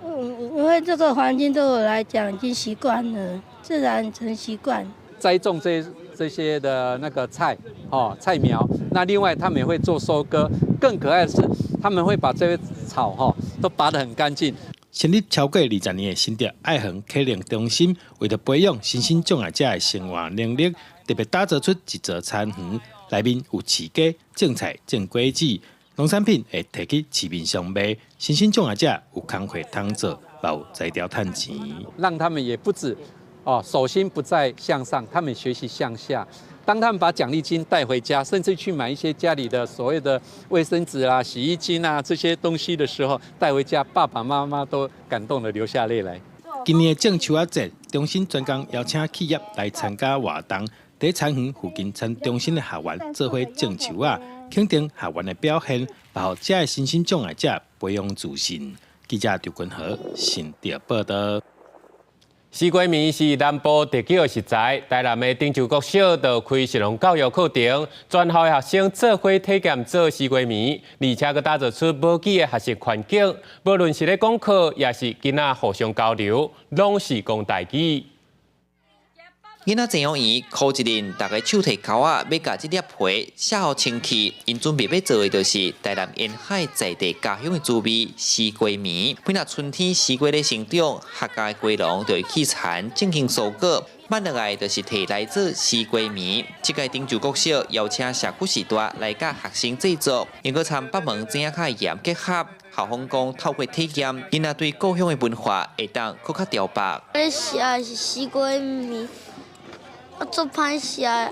因為這個環境對我來講已經習慣了，自然成習慣。栽種這些的那個菜，哦，菜苗。那另外他們也會做收割。更可愛的是，他們會把這些草，哈，都拔得很乾淨。成立超過20年的新竹愛園啟能中心，為著培養身心障礙者的生活能力，特別打造出一座田園，內面有飼雞、種菜、種果子，農產品會提去市面上賣。身心障礙者有工課通做，嘛有才調趁錢。讓他們也不止哦，手心不再向上，他們學習向下。當他們把獎勵金帶回家，甚至去買一些家裡的所謂的衛生紙啊、洗衣精啊這些東西的時候，帶回家，爸爸媽媽都感動得流下淚來。今年的種樹仔節，中心專工邀請企業來參加活動，佇田園附近參中心的學員做伙種樹仔，肯定學員的表現，予遮的身心障礙者培養自信。記者張君和新竹報道。西瓜糜是南部特有的食材，台南的頂洲國小就開食農教育課程，全校的學生做伙體驗做西瓜糜，而且閣打造出無機的學習環境，無論是咧講課，抑是囡仔互相交流，攏是講台語。囡仔鄭永儀箍一輪，逐家手提鉤仔，欲共這粒皮削予清氣。𪜶準備欲做的就是台南沿海在地家鄉的滋味西瓜糜。每若春天西瓜咧生長，客家的瓜農就會去田進行收割，慢落來就是提來做西瓜糜。這屆頂洲國小邀請社區序大來教學生製作，又閣參北門井仔跤的鹽結合。校方講透過體驗，囡仔對故鄉的文化會當閣較著縛。咧食的是西瓜糜。我足歹食，啊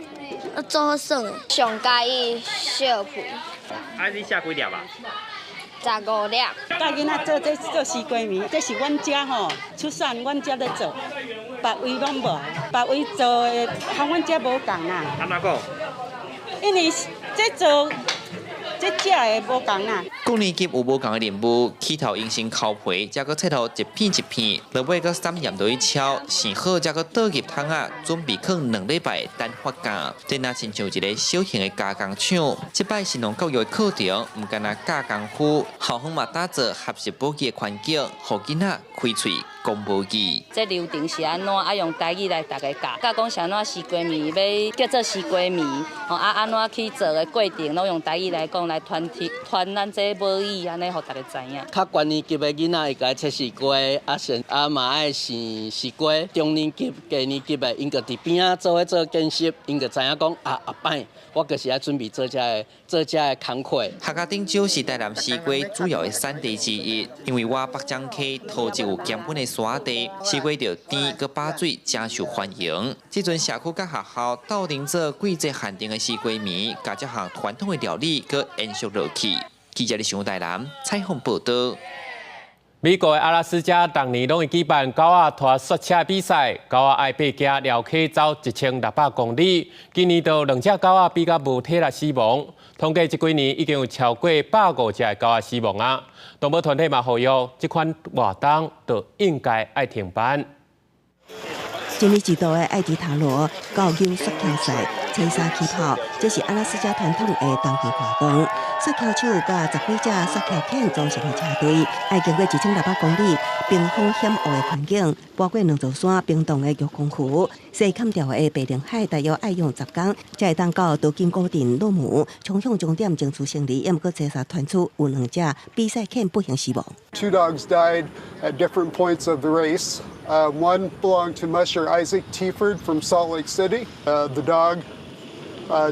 足好耍的。上喜歡削皮。啊，你削幾粒啊？15粒。教囡仔做這做西瓜糜，這是阮遮吼出產，阮遮咧做，別位攏無，別位做的和阮遮無仝啦。按怎講？因為這做。這食的無仝啦。高年級有無仝的任務，起頭𪜶先剾皮，才閣切予一片一片，落尾閣撒鹽落去敲，生好才閣倒入桶仔，準備囥2禮拜等發酵。這若親像一个小型的加工廠。這擺食農教育的課程，毋干焦教功夫，校方嘛打造學習保健的環境，予囡仔開喙講母語。這流程是按怎？啊，用台語來逐家教，教講是按怎西瓜糜欲叫做西瓜糜，吼啊按怎去做的過程，攏用台語來講來傳提傳咱這母語，按呢予逐家知影。較懸年級的囡仔會共切西瓜，啊先啊嘛愛生西瓜。中年級、低年級的，𪜶就佇邊仔做伙做見習，𪜶就知影講啊，後擺我就是愛準備做這个做這个工課。客家頂洲是台南西瓜主要的產地之一，因為倚北漳溪土質有鹹分的沙地，西瓜著甜閣飽水，誠受歡迎。這陣社區佮學校鬥陣做季節限定的西瓜糜，共這項傳統的料理閣延續落去。記者李台南採訪報導。美國的阿拉斯加逐年攏會舉辦狗仔拖雪車比賽，狗仔愛爬行寮溪走1600公里。今年就兩隻狗仔比甲無體力死亡，統計這幾年已經有超過150隻的狗仔死亡啊！動保團體嘛呼籲，這款活動就應該愛停辦。一年一度的艾迪塔羅狗遛雪橇賽，穿衫起跑，這是阿拉斯加傳統的冬季活動。雪橇手佮十幾隻雪橇犬組成的車隊，愛經過1600公里冰封險惡的環境，跋過兩座山冰凍的玉空湖，西砍掉的白令海，大約愛用10工，才會當到多金古鎮洛姆，衝向終點爭取勝利。也毋過，這次傳出有兩隻比賽犬不幸死亡。 Two dogs died at different points of the race. One belonged to musher Isaac Teaford from Salt Lake City. The dog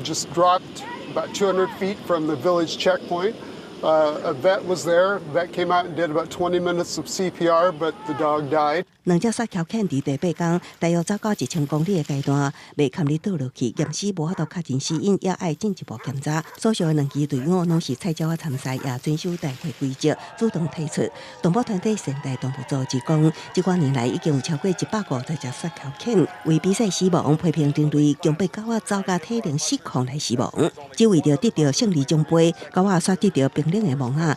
just dropped about 200 feet from the village checkpoint. A vet was there. Vet came out and did about 20 minutes of CPR, but the dog died. 兩隻雪橇犬佇第八工，大約走到1000公里的階段，袂堪哩倒落去，驗屍無法度確認死因，也愛進一步檢查。所屬的兩支隊伍攏是菜鳥仔參賽，也遵守大會規則，主動退出。動保團體善待動物組織講，這幾年來已經有超過150隻雪橇犬為比賽死亡，批評人類強迫狗仔走甲體能失控來死亡，只為著得著勝利獎杯，狗仔煞得著冰冷的網仔。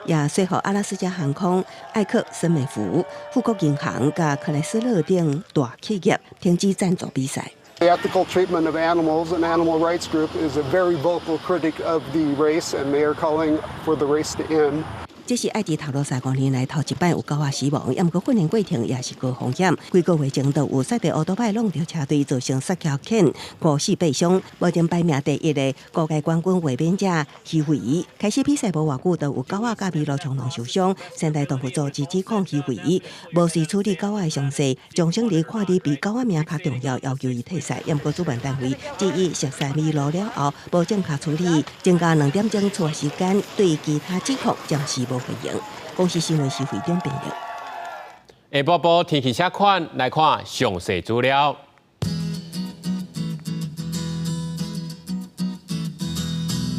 也說服阿拉斯加航空、艾克森美孚、富國銀行佮克萊斯勒等大企業停止贊助比賽。 The Ethical Treatment of Animals, an animal rights group, is a very vocal critic of the race, and they are calling for the race to end. 這是艾迪塔羅賽5年來頭一擺有狗仔死亡，也毋過訓練過程也是高風險。幾個月前就有雪地歐多拜挵著車隊造成雪橇犬五死八傷。目前排名第一的高階冠軍衛冕者徐慧儀，開始比賽無偌久，就有狗仔佮麋鹿衝動受傷。善待動物組織指控徐慧儀無序處理狗仔的傷勢，將勝利看佇比狗仔命較重要，要求伊退賽。也毋過主辦單位質疑熟悉麋鹿了後無正確處理，增加2點鐘出時間，對其他指控暫時無回應。公視新聞是會長編譯。下晡晡天氣啥款？來看詳細資料。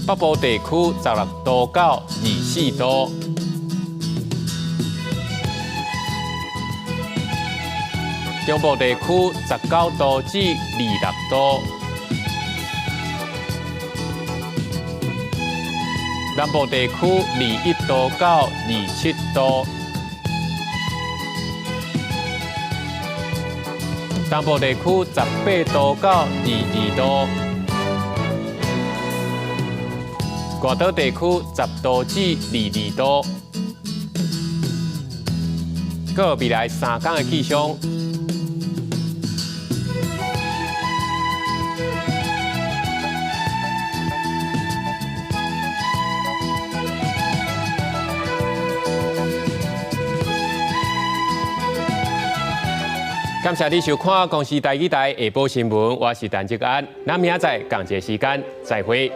北部地區16度到24度，中部地區19度至26度，南部地區21度到27度，東部地區18度到22度，外島地區10度至22度。閣未來3工的氣象。感謝你收看公視台語台下晡新聞，我是陳志安，咱明仔載仝一个時間再會。